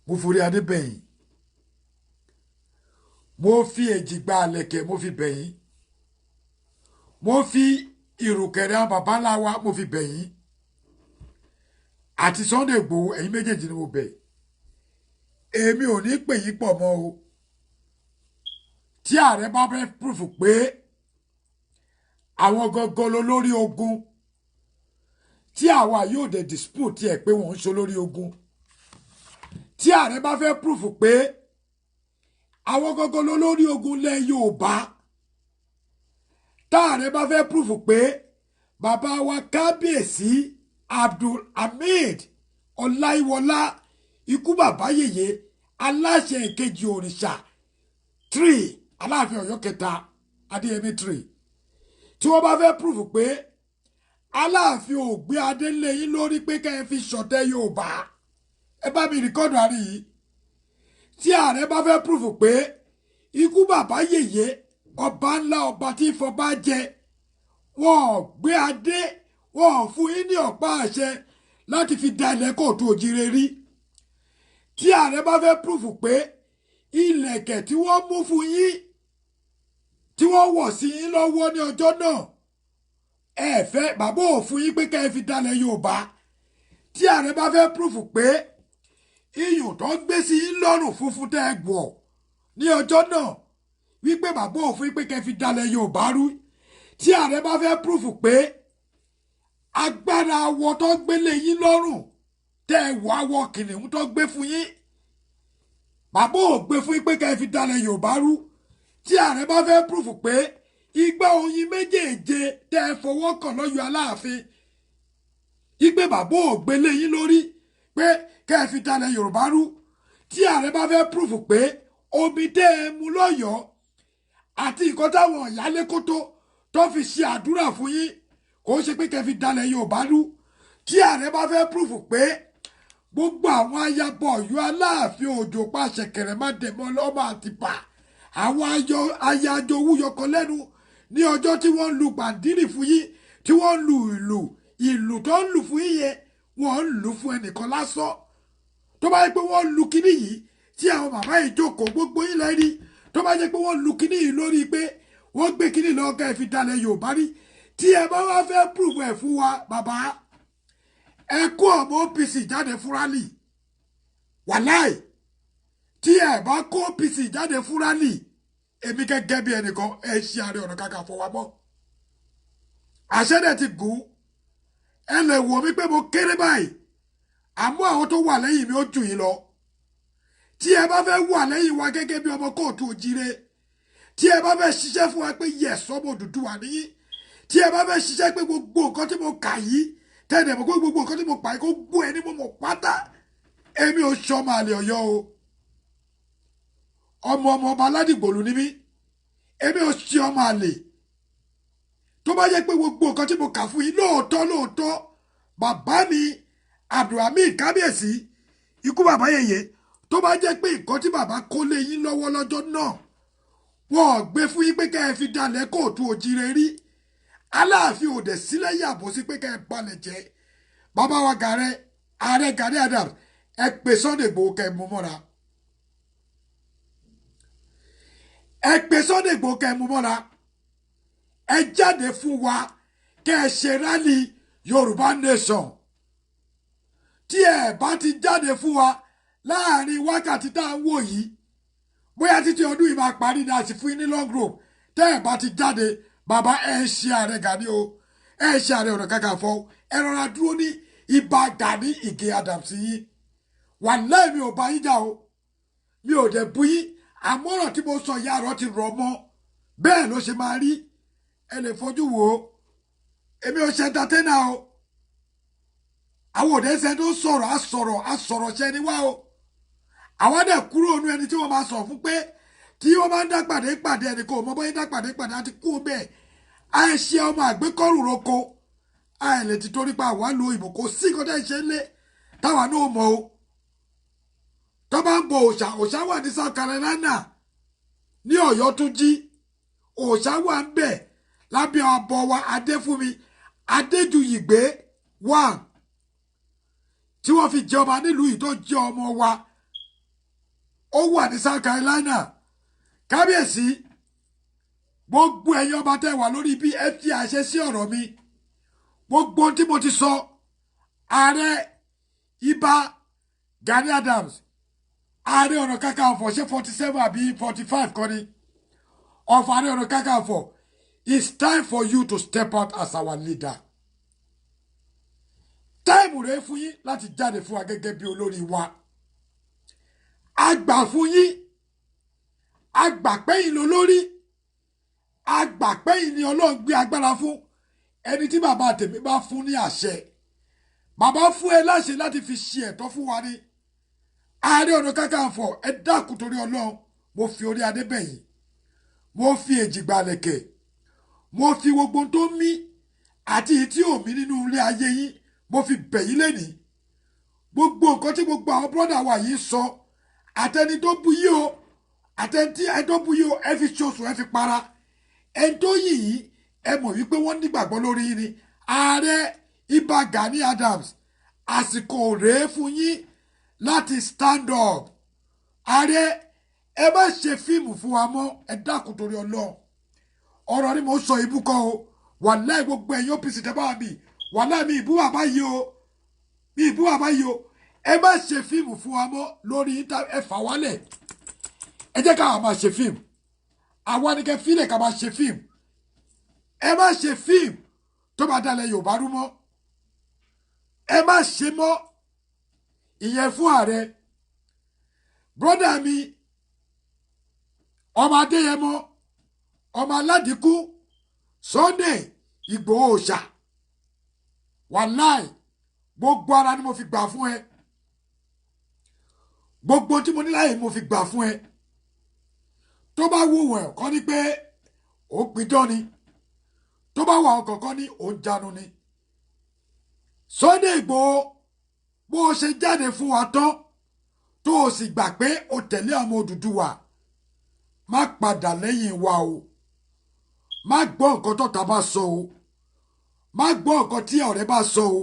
Mo forí adé bẹ̀yìn, mo fi èjìgbà àlẹ̀kẹ̀ mo fi bẹ̀yìn, mo fi ìrùkẹ̀rẹ̀ àwọn baba ńlá wa mo fi bẹ̀yìn, àti Sunday Igboho, ẹ̀yin méjèèjì ni mo bẹ̀. Èmi ò ní pè yín pọ̀ mọ́ o. Tí ààrẹ bá fẹ́ proof pé àwọn gangan lolórí ogun, tí àwa yóò dẹ̀ dispute ẹ̀ pé wọ́n ń ṣe olórí ogun, tí ààrẹ bá fẹ́ proof pé àwọn gangan lolórí ogun lẹ Yorùbá, tá ààrẹ bá fẹ́ proof pé bàbá wa Kábíyèsí Abdulhamid Ọláìwọlá, ikú bàbá yèyé, aláṣẹ ìkejì òrìṣà three, Aláàfin Ọ̀yọ́ kẹta, Adéyẹmí three, tí wọ́n bá fẹ́ proof pé Aláàfin ò gbé adé lé yín lórí pé kẹ́ ẹ fi ṣọ̀tẹ̀ Yorùbá, ẹ bá mi record àárín yìí. Tí ààrẹ bá fẹ́ proof pé ikú bàbá yèyé, ọba ńlá, ọba tí fọba jẹ, wọn ò gbé adé, wọn ò fún yín ní ọ̀pá àṣẹ láti fi da ilẹ̀ kóòtù òjìrè rí, tí ààrẹ bá fẹ́ proof pé ìlẹ̀kẹ̀ tí wọ́n mú fún yín, tí wọ́n wọ̀ sí yín lọ́wọ́ ní ọjọ́ náà, ẹ fẹ́ bàbá ò fún yín pé kẹ́ ẹ fi dalẹ̀ Yorùbá, tí ààrẹ bá fẹ́ proof pé iyùn tó gbé sí yín lọ́rùn funfun tẹ́ ẹ gbọ̀ ní ọjọ́ náà, wípé bàbá ò fún yín pé kẹ́ ẹ fi dalẹ̀ Yorùbá rú, tí ààrẹ bá fẹ́ proof pé agbára awọ tó gbélé yín lọ́rùn tẹ́ ẹ wọ awọ kìnìún tó gbé fún yín, bàbá ò gbé fún yín pé kẹ́ ẹ fi dalẹ̀ Yorùbá rú, tí ààrẹ bá fẹ́ proof pé igbá oyin méjèèje tẹ́ ẹ fọwọ́ kàn lọ́yọ̀ Aláàfin, igbe bàbá ò gbélé yín lórí pé kẹ́ ẹ fi dalẹ̀ Yorùbá rú, tí ààrẹ bá fẹ́ proof pé omi tẹ́ ẹ mu lọ́yọ̀ọ́ àti nǹkan táwọn ìyálé kótó tó fi ṣe àdúrà fún yín kò ṣe pé kẹ́ fi dalẹ̀ Yorùbá rú, tí ààrẹ bá fẹ́ proof pé gbogbo àwọn ayabọ̀ Ọ̀yọ́, Aláàfin Òjò pàṣẹ kẹrẹ̀mádẹ̀mọ́ lọ́mọ Àtìpà, àwọn ayájọ owó yọkọ lẹ́nu ní ọjọ́ tí wọ́n ń lu gbàǹdírì fún yín, tí wọ́n ń lu ìlù, ìlù tó ń lù fún yín yẹn, wọ́n ń lù fún ẹnìkan lásán. Tó bá yẹ pé wọ́n lu kíní yìí tí àwọn màmá yìí jókòó, gbogbo yín lẹ́rí, tó bá yẹ pé wọ́n lu kíní yìí lórí pé wọ́n gbé kíní lọ́ọ́ ká ẹ fi dalẹ̀ Yorùbá rí, tí ẹ bá wá fẹ́ prove ẹ̀ fún wa, bàbá, ẹ kó ọmọ OPC jáde fún rally. Wàláì, tí ẹ bá kó OPC jáde fún rally, èmi gẹ́gẹ́ bí ẹnìkan, ẹ ṣe Ààrẹ Ọ̀nà Kakanfò wa mọ́. Àṣẹ dẹ̀ ti gùn. Ẹ lè wò mí pé mo kéré báyìí, àmọ́ àwọn tó wà lẹ́yìn mi ó jù yín lọ. Tí ẹ bá fẹ́ wà lẹ́yìn wa gẹ́gẹ́ bí ọmọ kóòtù òjire, tí ẹ bá fẹ́ ṣiṣẹ́ fún wa pé yes, ọmọ Odùduwà nìyí, tí ẹ bá fẹ́ ṣiṣẹ́ pé gbogbo nǹkan tí mo kà yìí, tẹ́lẹ̀ mọ̀ pé gbogbo nǹkan tí mo pa yìí kó gbó ẹni mo mọ̀ pátá, èmi ò sọmọ àlè Ọ̀yọ́ o, ọmọ ọmọ ọba aládìgbòlù ni mí, èmi ò ṣe ọmọ àlè. Tó bá yẹ pé gbogbo nǹkan tí mo kà fún yín lóòótọ́ lóòótọ́, bàbá mi Abdulhamid, kábíyèsí, ikú bàbá yèyé, tó bá jẹ́ pé nǹkan tí bàbá kó lé yín lọ́wọ́ lọ́jọ́ náà, wọn ò gbé fún yín pé kẹ́ ẹ fi dalẹ̀ kóòtù òjìrè rí, Aláàfin ò dẹ̀ sílẹ̀ yàbọ̀ sí pé kẹ́ ẹ balẹ̀ jẹ́, bàbá wa Gàrẹ́, Ààrẹ Gani Adams, ẹ pè Sunday Igboho kẹ́ ẹ mú mọ́ra. Ẹ pè Sunday Igboho kẹ́ ẹ mú mọ́ra. Ẹ jáde fún wa kẹ́ ẹ ṣe rally Yorùbá Nation. Tí ẹ bá ti jáde fún wa láàrin wákàtí tá à ń wò yìí, bóyá títí ọdún yìí máa parí ní àti fún yín ní long rope, tẹ́ ẹ bá ti jáde, bàbá, ẹ ń ṣe Ààrẹ Gani o, ẹ ń ṣe Ààrẹ Ọ̀nà Kakanfò. Ẹ rọra dúró ní Ìbà Gani Ìgè Adams yín. Wàláhì, mi ò bá yín jà o, mi ò dẹ̀ bú yín, àmọ́ ọ̀rọ̀ tí mo sọ ìyá àrọ́ ti rọ̀ mọ́, bẹ́ẹ̀ ló ṣe máa rí. Ẹ lè fojú wò ó, èmi ò ṣe entertainer o. Àwọn òde ẹsẹ̀ tó sọ̀rọ̀ àsọ̀rọ̀ àsọ̀rọ̀ ṣẹ ni wá o. Àwọn dẹ̀ kúrò nú ẹni tí wọ́n máa sọ fún pé tí wọ́n máa ń dá pàdé pàdé, ẹnì kò mọ bóyá dá pàdé pàdé àti kú bẹ́ẹ̀. Àìṣe ọmọ àgbékọ́rù roko, àìlè ti torí pa àwa lo ìbò, kò sí nǹkan tẹ́ ṣe lé táwa náà mọ̀ o. Tó bá ń bọ òòṣà, òòṣà wà ní South Carolina, ní Ọ̀yọ́ tún jí òòṣà wà ń bẹ̀ lábẹ́ ọbọ̀ wa Adéfúnmi Adéjuyìgbé one. Tí wọ́n fi jẹ ọba nílùú yìí, tó jẹ́ ọmọ wa, ó wà ní South Carolina. Kábíyèsí, gbogbo ẹ̀yin ọba tẹ́ wà lórí bí, ẹ fi àṣẹ sí ọ̀rọ̀ mi. Gbogbo ohun tí mo ti sọ, Ààrẹ Ìbà Gani Adams, Ààrẹ Ọ̀nà Kakanfò, ṣé 47 àbí 45 kọ́ ni of Ààrẹ Ọ̀nà Kakanfò, it's time for you to step out as our leader. Time rèé fún yín láti jáde fún wa gẹ́gẹ́ bí olórí wa. A gbà fún yín, a gbà pé yín lolórí, a gbà pé yín ni Ọlọ́run gbé agbára fún. Ẹni tí bàbá tèmi bá fún ní àṣẹ, bàbá fún ẹ láṣẹ láti fi ṣe ẹ̀tọ́ fún wa ní. Ààrẹ Ọ̀nà Kakanfò, ẹ dákun torí Ọlọ́run, mo fi orí adé bẹ̀ yín, mo fi èjìgbà lẹ̀kẹ̀, mo fi gbogbo tó mí àti èyí tí ò mí nínú ilé ayé yín, mo fi bẹ̀ yín lẹ́nìí. Gbogbo nǹkan tí gbogbo àwọn brother wa yìí sọ, àtẹni tó bu yìí o, àtẹni tí ẹni tó bu yìí o, ẹ fi ṣoṣù, ẹ fi para. Ẹni tó yìn yín, ẹ mọ̀ wípé wọ́n nígbàgbọ́ lórí yín ni. Ààrẹ Ìbà Gani Adams, àsìkò rèé fún yín láti stand up. Ààrẹ, ẹ má ṣe fíìmù fún wa mọ́. Ẹ dákun torí Ọlọ́run, ọ̀rọ̀ ni mo sọ, ibú kọ́ o. Wàláì, gbogbo ẹ̀yin OPC tẹ́ bá wà mí, wàláì, mi ìbú bàbá yìí o, mi ìbú bàbá yìí o. Ẹ má ṣe fíìmù fún wa mọ́ lórí. Ẹ fà wálẹ̀, ẹ jẹ́ káwa máa ṣe fíìmù. Àwa ni kẹ́ fílẹ̀ ká máa ṣe fíìmù. Ẹ má ṣe fíìmù tó bá dalẹ̀ Yorùbá rú mọ́, ẹ má ṣe mọ́. Ìyẹn fún ààrẹ. Brother mi, ọmọ Adéyẹmọ, ọmọ aládìkú, Sunday Ìgbòho òòṣà, wàláì, gbogbo ara ni mo fi gbà fún ẹ. Gbogbo tí mo ní láyè mo fi gbà fún ẹ. Tó bá wù wọ́n kọ́ ni pé ó pidán ni, tó bá wà ọkàn kan ní ó ń jánu ni. Sunday Ìgbòho, bó o ṣe jáde fún wa tán, tó o sì gbà pé o tẹ̀lé àwọn Odùduwà, má padà lẹ́yìn wa o. Má gbọ́ nǹkan tọ́ta bá sọ o, má gbọ́ nǹkan tí ọ̀rẹ́ bá sọ o,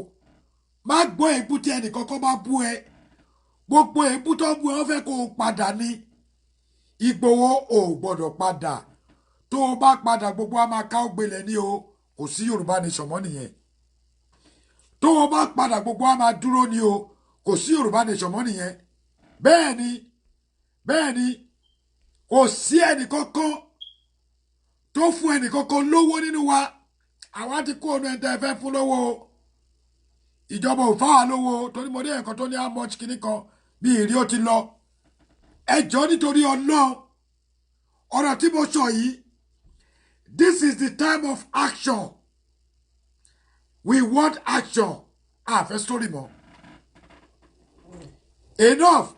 má gbọ́ èébú tí ẹnìkankan bá bú ẹ. Gbogbo èébú tó bú ẹ, wọ́n fẹ́ kó o padà ní. Ìgbòho, ò gbọ́dọ̀ padà. Tó o bá padà, gbogbo a máa ká ògbélẹ̀ ní o. Kò sí Yorùbá Nation mọ́ nìyẹn. Tó o bá padà, gbogbo a máa dúró ní o. Kò sí Yorùbá Nation mọ́ nìyẹn. Bẹ́ẹ̀ ni, bẹ́ẹ̀ ni. Kò sí ẹnìkankan tó fún ẹnìkankan lówó nínú wa. Àwa ti kó ọ̀nà ẹ̀ńtẹ́ fẹ́ fún lówó o. Ìjọba ò fáwa lówó, torí mo dé nǹkan tó ní how much kìíní kan bí ìrí ó ti lọ. Ẹ jọ̀ọ́, nítorí Ọlọ́run, ọ̀rọ̀ tí mo sọ yìí, this is the time of action. We want action. A fẹ́ story mọ́. Enough.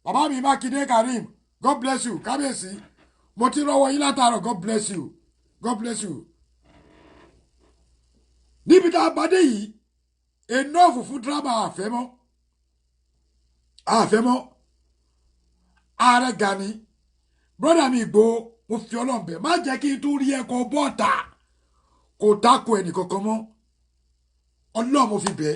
Bàbá mi Mákindé Karim, God bless you. Kábíyèsí, mo ti rọwọ́ yín látàárọ̀. God bless you, God bless you. Níbi tá a bá dé yìí, enough fún drama. Àfẹ́mọ́, àfẹ́mọ́. Ààrẹ Gani, brother mi Ìgbòho, mo fi Ọlọ́run bẹ̀, má jẹ́ kí n tún rí ẹ̀kọ́ bọ́ọ̀tà kò tako ẹnì kankan mọ́. Ọlọ́run, mo fi bẹ̀.